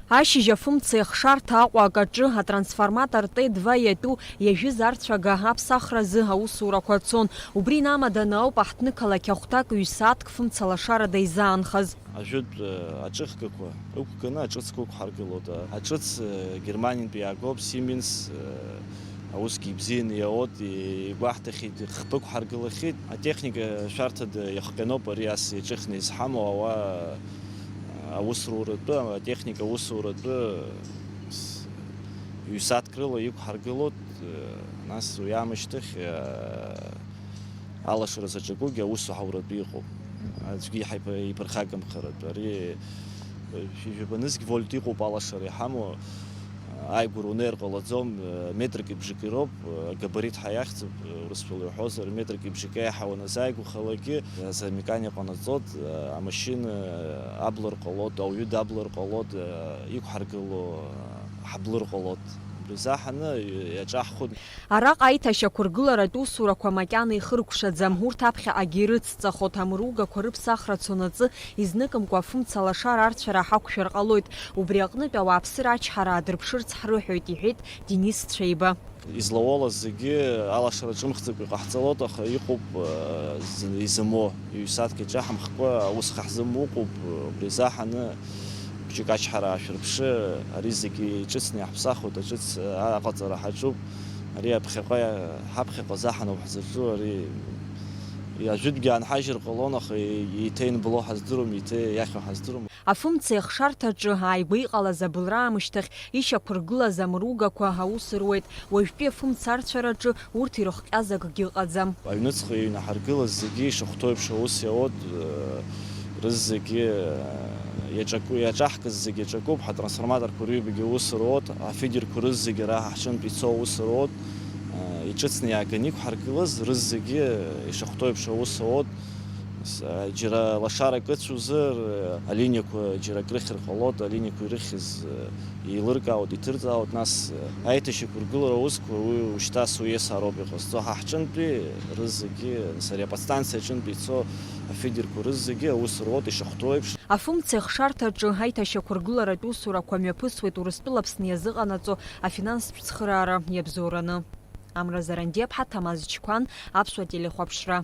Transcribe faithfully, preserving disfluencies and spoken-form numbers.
Ашьыжь афымца еихшарҭа Аҟәа акаҿы атрансформатор Т два иатәу иажәыз арцәага аԥсахразы аусурақәа цон. Убри инамаданы ауп аҳҭнықалақь ахәҭак ҩ-сааҭк фымца лашарада изаанхаз. Ажәытә, э, аҿыхгақәа ықәганы аҿыцқәа ықәҳаргылоит. Аҿыц, э, Германиантәи иаагоуп, Siemens, э, аусгьы ибзианы иауеит, игәаҳҭахьеит, хԥа ықәҳаргылахьеит. Атехника шәарҭада иахҟьаноуп ари ас иаҿыхны изҳамоу ауаа, э, аусуратәы, атехника аусуратәы, с-, ҩ-сааҭк рыла иқәҳаргылоит, э, нас уи аамышьҭахь, э, алашара заҿакугьы аус ҳауратәы иҟоуп. Аӡәгьы иҳаиԥ-, иԥырхагамхаратәы. Ари, э, шәи жәаба нызқь вольт иҟоуп алашара иҳамоу. Ааигәара унеир ҟалаӡом, э, метрки бжаки роуп, э, агабарит ҳәа иахьӡуп, э, урысшәала иҳәозар, метрки бжаки аиҳа уаназааигәахалакгьы, э, замеканиа ҟанаҵот, э, амашьына, э, аблыр ҟалот, ауаҩы даблыр ҟалот, э, иқәҳаргыло, э, ҳаблыр ҟалот. Убри заҳаны, э, иаҿаҳхәын. Араҟа аиҭашьақәыргыларатә усурақәа макьана ихыркәшаӡам, урҭ аԥхьаҟагьы ирыцҵахот, амругақәа рыԥсахра цонаҵы изныкымкәа афымца лашара арцәара ҳақәшәар ҟалоит. Убри аҟнытә ауааԥсыра ачҳара аадырԥшырц ҳрыҳәоит, иҳәеит Денис Цәеиба. Излауалаз зегьы алашара ҿымхӡакәа иҟаҳҵалот, аха иҟоуп, э, з-, изымуо. Ҩ-сааҭк иаҿаҳамхкәа аус хаҳзымуа ыҟоуп, убри заҳаны бжьык ачҳара аашәырԥшы, ари зегьы иҿыцны иаҳԥсахуеит, аҿыц аҟаҵара ҳаҿуп, ари аԥхьаҟа, ҳаԥхьаҟа заҳаноуп ҳзаҿу, ари ажәытәгьы аанҳажьыр ҟалон, аха еиҭа ианбылуа ҳаздыруам, еиҭа иахьоу ҳаздыруам. Афымца еихшарҭаҿы ааигәа иҟалаз абылра аамышьҭахь ишьақәыргылаз амругақәа аус руеит. Уажәтәи афымца арцәараҿы урҭ ирыхҟьаз акгьы ыҟаӡам. Аҩныҵҟа иҩнаҳаргылаз зегьы ишахәҭоу еиԥш аус иауеит, э, рызегьы, э, иаҿаку-, иаҿаҳкыз зегьы иаҿакуп, ҳатрансформаторқәа рҩбагьы аус руеит, афидерқәа рызегьы ара ҳаҳҿынтә ицо аус руеит, э, иҿыцны иааганы иқәҳаргылаз рызегьы ишахәҭоу еиԥш аус ауеит. С-, џьара лашарак ыцәозар, алиниақәа џьара акрыхьыр ҟалоит, алиниақәа ирыхьыз, еилыркаауеит, иҭырҵаауеит, нас, аиҭашьақәыргылара аусқәа уи ушьҭа суесароуп иҟазҵо, ҳа ҳҿынтәи рызегьы, нас ари аподстанциа аҿынтәи ицо афидерқәа рызегьы аус руеит, ишахәҭоу еиԥш. Афымца еихшарҭаҿы аиҭашьақәыргыларатә усурақәа мҩаԥысуеит Урыстәыла Аԥсны иазыҟанаҵо афинанстә цхыраара иабзоураны. Амра Зарандиаԥҳа, Ҭамаз Чқәан, Аԥсуа телехәаԥшра.